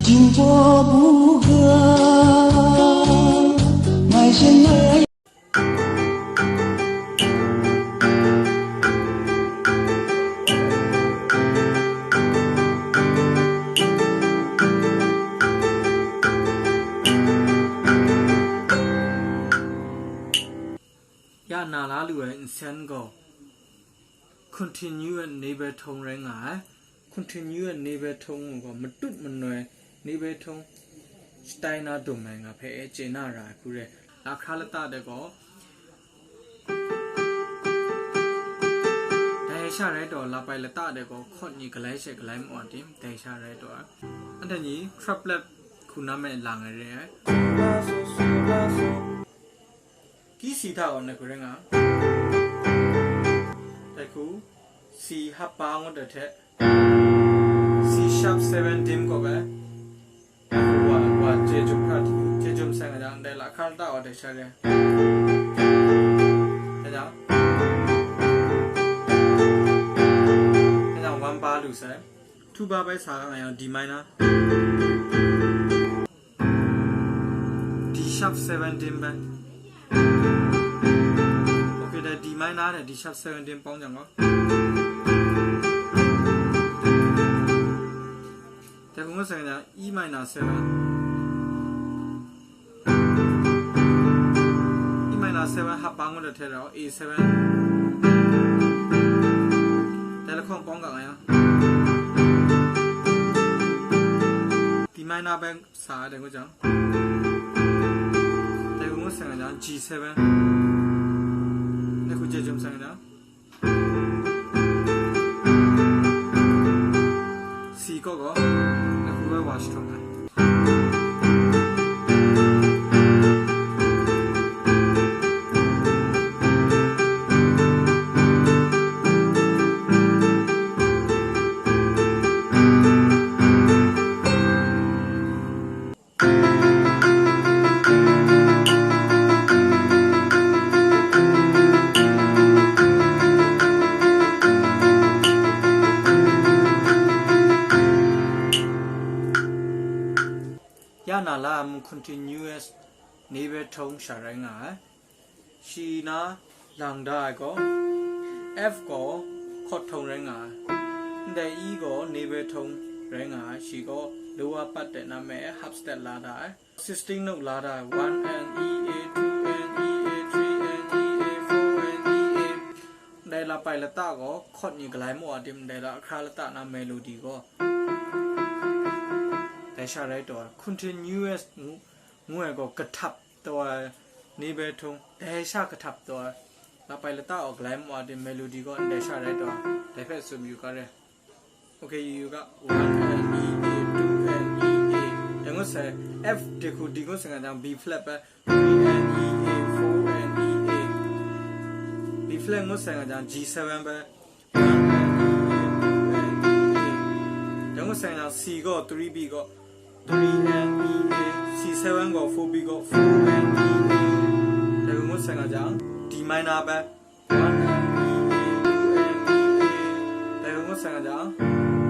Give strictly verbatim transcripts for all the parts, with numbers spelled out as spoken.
Jingbaw bu ga, ngai shangai. Ya na la lu ai nsen gaw, continuous neighbor tone rai nga ai. Continuous neighbor tone gaw matut manoi neighbor tone shatai na dum ai nga hpe e chye na ra ai hku re. Lahkra lata de gaw, dai sha rai taw, labai lata de gaw, chord ni galai she galai maw tim, dai sha rai taw ai. Anhte ni triplet hku na me lang ai re ai. Ki si hta gaw nai hku rai nga. Dai hku, C hap ba ngut ai hte, C sharp seven dim gaw bai, wa, wa, je jum hkra, je jum sai nga jang, dai lahkra lata wa dai sha re. Dai jang, dai jang, one bar lu sai. Two bar bai sa nga yang D minor. D sharp seven dim bai. Okay, dai D minor dai D sharp seven dim pawng jang gaw. Dai hku ngut sai nga E minor seven. E minor seven hap ba ngut ai hte rau A seven. Dai lahkawng pawng ga nga yang. D minor bai sa ai dai ngut jang. Dai hku ngut sai nga jang G seven. Dai hku je jum sai nga jang. C gaw gaw, na hku bai wa shahtawng ai. Ya na la ai mung continuous neighbor tone sha rai nga ai. Shi na lang da ai gaw, F gaw chord tone rai nga ai. Ndai E gaw neighbor tone rai nga ai. Shi gaw lower part de na me hap step la da ai. Sixteen note la da ai. One and E A, two and E A, three and E A, four and E A. Ndai labai lata gaw chord ni galai maw a tim, ndai lahkra lata na melody gaw dai sha rai taw ai. Continuous ngu, ngu ai gaw kahtap taw ai, neighbor tone, dai sha kahtap taw ai. Labai lata gaw galai maw a tim, melody gaw ndai sha rai taw ai. Dai hpe tsun yu ga re. Okay, yu yu ga. One and E A, two and E A. Dai ngut sai, F de hku di ngut sai nga jang, B flat bai, three and E A, four and E A. B flat ngut sai nga jang, G seven bai, one and E A, two and E A. Dai ngut sai nga jang, C gaw, three B gaw, three and E A, C seven gaw, four B gaw, four and E A. Dai ngut sai nga jang, D minor bai, one and E A, two and E A. Dai hku ngut sai nga jang,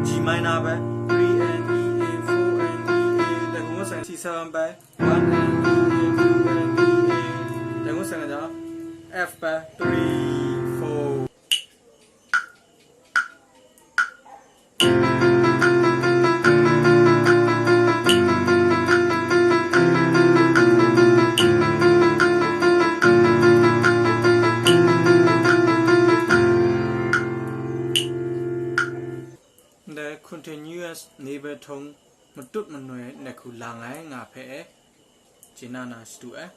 G minor bai, three and E A, four and E A. Dai hku ngut sai, C seven bai, one and E A, two and E A. Dai hku ngut sai nga jang, F bai, three, four. Ndai continuous neighbor tone matut manoi nehku lang ai nga hpe e, chye na na shadu ai.